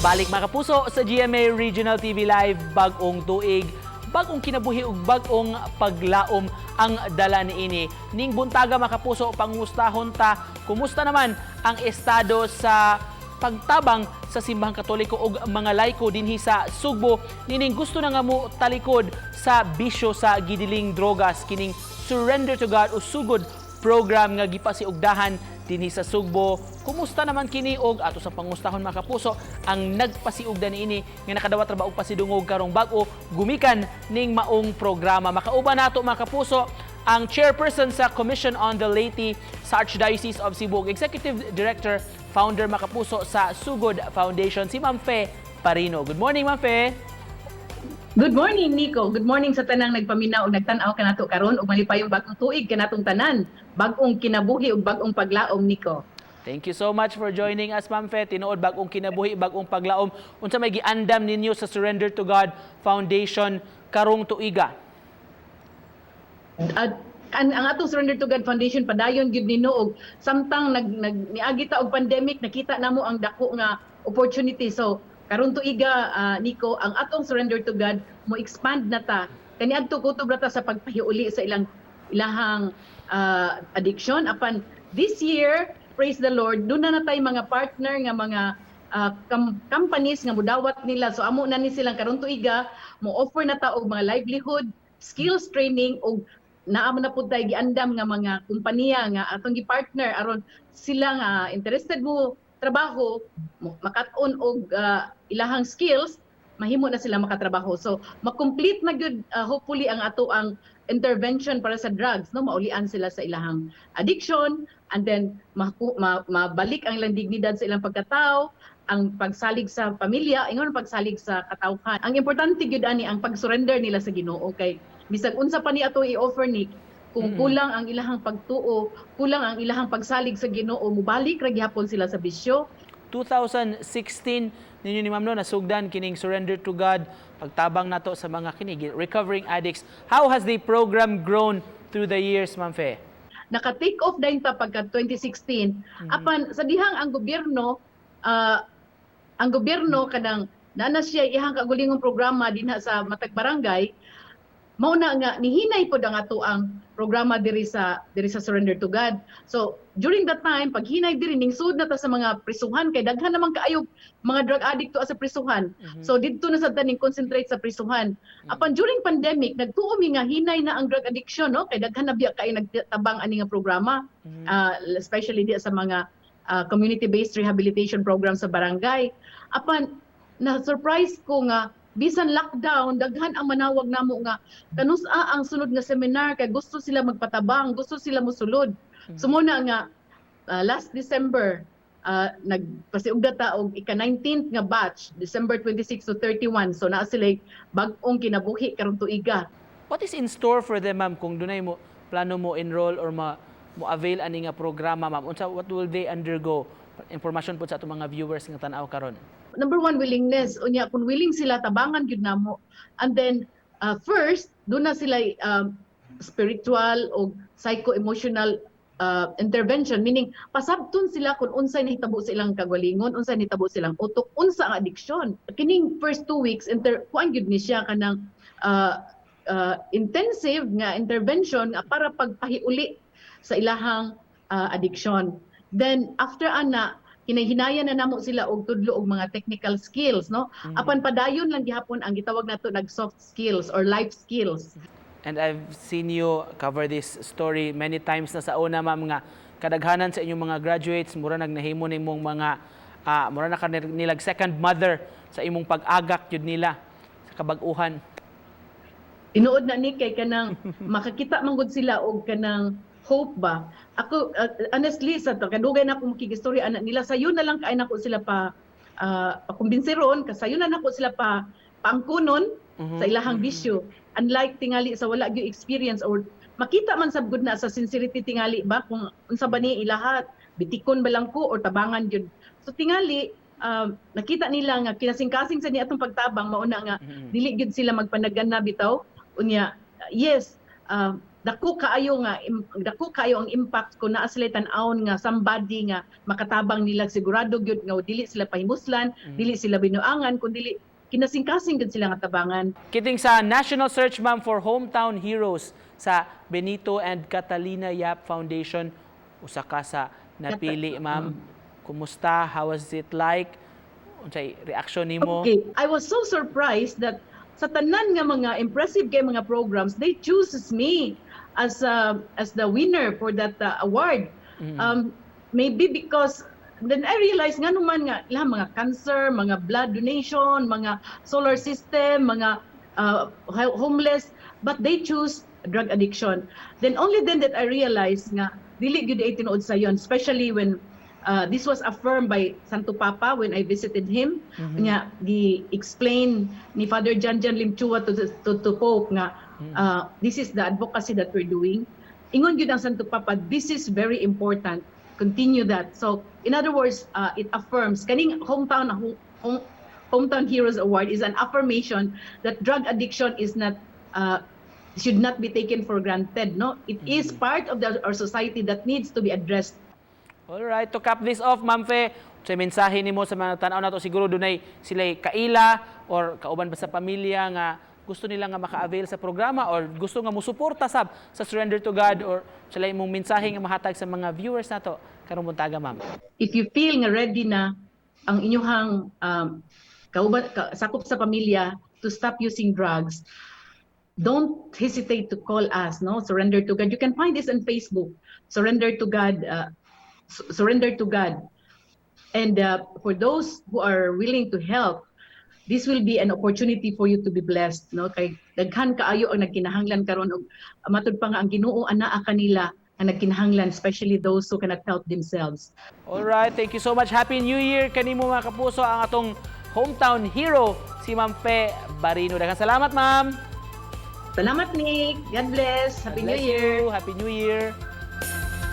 Balik, mga kapuso, sa GMA Regional TV Live, bag-ong tuig, bag-ong kinabuhi ug bag-ong paglaom ang dala niini. Ning buntaga, mga kapuso, pangustahon ta kumusta naman ang estado sa pagtabang sa Simbahang Katoliko ug mga laiko dinhi sa Sugbo nining gusto na nga mo talikod sa bisyo sa gidiling drogas, kining Surrender to God o Sugod program nga gipasiugdahan dinhi sa Sugbo. Kumusta naman kini og ato sa pangustahon, mga kapuso, ang nagpasiugda niini nga nakadawat ra ba og pasidungog karong bag-o gumikan ning maong programa? Makauban nato, mga kapuso, ang chairperson sa Commission on the Laity sa Archdiocese of Cebu, ug Executive Director, founder, mga kapuso, sa Sugod Foundation, si Ma'am Fe Parino. Good morning, Ma'am Fe. Good morning, Nico. Good morning sa tanang nagpaminaw ug nagtan-aw kanato karon ug malipayong bagong tuig kanatong tanan. Bag-ong kinabuhi ug bag-ong paglaom, Nico. Thank you so much for joining us, Ma'am Fe. Tinuod, bag-ong kinabuhi, bag-ong paglaom. Unsa may giandam ninyo sa Surrender to God Foundation karong tuiga? At ang atong Surrender to God Foundation, padayon gyud ni og samtang nag, nag niagi ta og pandemic, nakita namo ang dako nga opportunity. So karon tuiga, Nico, ang atong Surrender to God mo expand na ta. Kaniadto kutob ra ta sa pagpahiuli sa ilang ilahang addiction. Apan this year, praise the Lord, duna na tay mga partner nga mga companies nga mudawat nila. So amo na ni silang karon tuiga mo offer na ta og mga livelihood skills training og naa man na pud tay giandam nga mga kompanya nga atong gi-partner aron sila nga interested mo trabaho mo makat-on og ilahang skills, mahimo na sila makatrabaho. So ma-complete na gyud hopefully ang ato ang intervention para sa drugs, no, maulian sila sa ilahang addiction and then mabalik ang ilang dignidad sa ilang pagkatao, ang pagsalig sa pamilya, ingon pagsalig sa katawhan. Ang importante gyud ani ang pag-surrender nila sa Ginoo, kay bisag unsa pa ni ato i-offer ni kung kulang ang ilahang pagtuo, kulang ang ilahang pagsalig sa Ginoo, mubalik ra gihapon sila sa bisyo. 2016 ninyo ni Ma'am, no, nasugdan kining Surrender to God, pagtabang nato sa mga kini recovering addicts. How has the program grown through the years, Ma'am Fe? Naka-take off dayon ta pagka 2016. Apan sa dihang ang gobyerno kanang naa na siya iyang kagulingong programa dinha sa matag barangay, mao na nga nihinay pod ang ato ang programa diri sa Surrender to God. So during that time, pag hinay diri, ning sud na ta sa mga prisuhan kay daghan naman kaayo mga drug addict to sa prisuhan. So didto na sad ta ning concentrate sa prisuhan. Apan during pandemic, nagtuo mi nga hinay na ang drug addiction, no, kay daghan na biya kay nagtabang ani nga programa, especially di sa mga community-based rehabilitation program sa barangay. Apan na surprise ko nga bisan lockdown, daghan ang manawag namo nga kanus-a ang sunod nga seminar kay gusto sila magpatabang, gusto sila mosulod. So mao na nga last December, nagpasiugda ta og ika-19th nga batch, December 26 to 31. So naa sila bag-ong kinabuhi karong tuiga. What is in store for them, ma'am, kung dunay mo plano mo enroll or ma mo avail ani nga programa, ma'am? Unsa, what will they undergo? Information po sa atong mga viewers nga tan-aw karon. Number one, willingness. Unya, kung willing sila, tabangan gyud namo. And then first, duna sila spiritual o psycho-emotional intervention, meaning pasabton sila kung unsay nahitabo sa ilang kagalingon, unsay nahitabo sa ilang utok, unsa ang addiction. Kining first 2 weeks, inter kuan gyud ni siya, kanang intensive nga intervention nga para pagpahiuli sa ilahang addiction. Then after ana, hinahinayan na namo sila og tudlo og mga technical skills, no. Apan padayon lang gihapon ang gitawag nato nag soft skills or life skills. And I've seen you cover this story many times na sa una, ma'am, nga kadaghanan sa inyong mga graduates mura nag nahimo nimong mga mura na ka nilag second mother sa imong pag-agak yun nila sa kabag-uhan. Tinuod na ni, kay kanang makakita man gud sila og kanang hope ba. Ako, honestly, sa kadugay na ako makigistorya ana nila, sayo na lang kay nako sila pa pakumbinsiron, kasayo na nako sila pa paangkunon sa ilahang bisyo, unlike tingali sa wala gyud experience or makita man sab gud na sa sincerity tingali ba kung unsa ba ni ilaha, bitikon ba lang ko or tabangan gyud. So tingali nakita nila nga kinasingkasing sa ni atong pagtabang, mao na nga dili gyud sila magpanagan na bitaw. Unya yes, Dako kaayo ang impact kung naa sila tan-awon nga somebody nga makatabang nila, sigurado gyud nga dili sila pahimuslan, dili sila binuangan, kun dili kinasingkasing gyud sila nga tabangan. Kiting sa National Search, ma'am, for Hometown Heroes sa Benito and Catalina Yap Foundation, usa ka sa napili, ma'am. Kumusta? How was it like? Unsay reaksyon nimo? Okay, I was so surprised that sa tanan nga mga impressive kay mga programs, they chooses me as the winner for that award. Maybe because then I realized nga naman nga lahat mga cancer, mga blood donation, mga solar system, mga homeless, but they choose drug addiction. Then only then that I realized nga dili gyud ay tinuod sayon, especially when this was affirmed by Santo Papa when I visited him. Nga gi-explain ni Father John John Lim Chua to Pope nga this is the advocacy that we're doing. Ingon gyud ang Santo Papa, "This is very important. Continue that." So, in other words, it affirms kaning Hometown Heroes Award is an affirmation that drug addiction is not should not be taken for granted, no? It is part of our society that needs to be addressed. Alright, to cap this off, Ma'am Fe, sa mensahe nimo sa mga tan-aw nato, siguro dunay sila'y kaila or kauban ba sa pamilya nga gusto nila nga maka-avail sa programa or gusto nga musuporta sab sa Surrender to God, or sila imong mensahe nga mahatag sa mga viewers nato karong buntaga, ma'am. If you feel nga ready na ang inyuhang kauban sakop sa pamilya to stop using drugs, don't hesitate to call us, no? Surrender to God. You can find this on Facebook, Surrender to God, Surrender to God. And for those who are willing to help, this will be an opportunity for you to be blessed, no? Kay daghan kaayo ang nagkinahanglan karon og matud pa nga ang Ginoo anaa kanila ang nagkinahanglan, especially those who cannot help themselves. Alright, thank you so much. Happy New Year kanimo, mga kapuso, ang atong hometown hero si Ma'am Fe Barino. Daghang salamat, ma'am. Salamat, Nick. God bless. Happy God New bless Year. you. Happy New Year.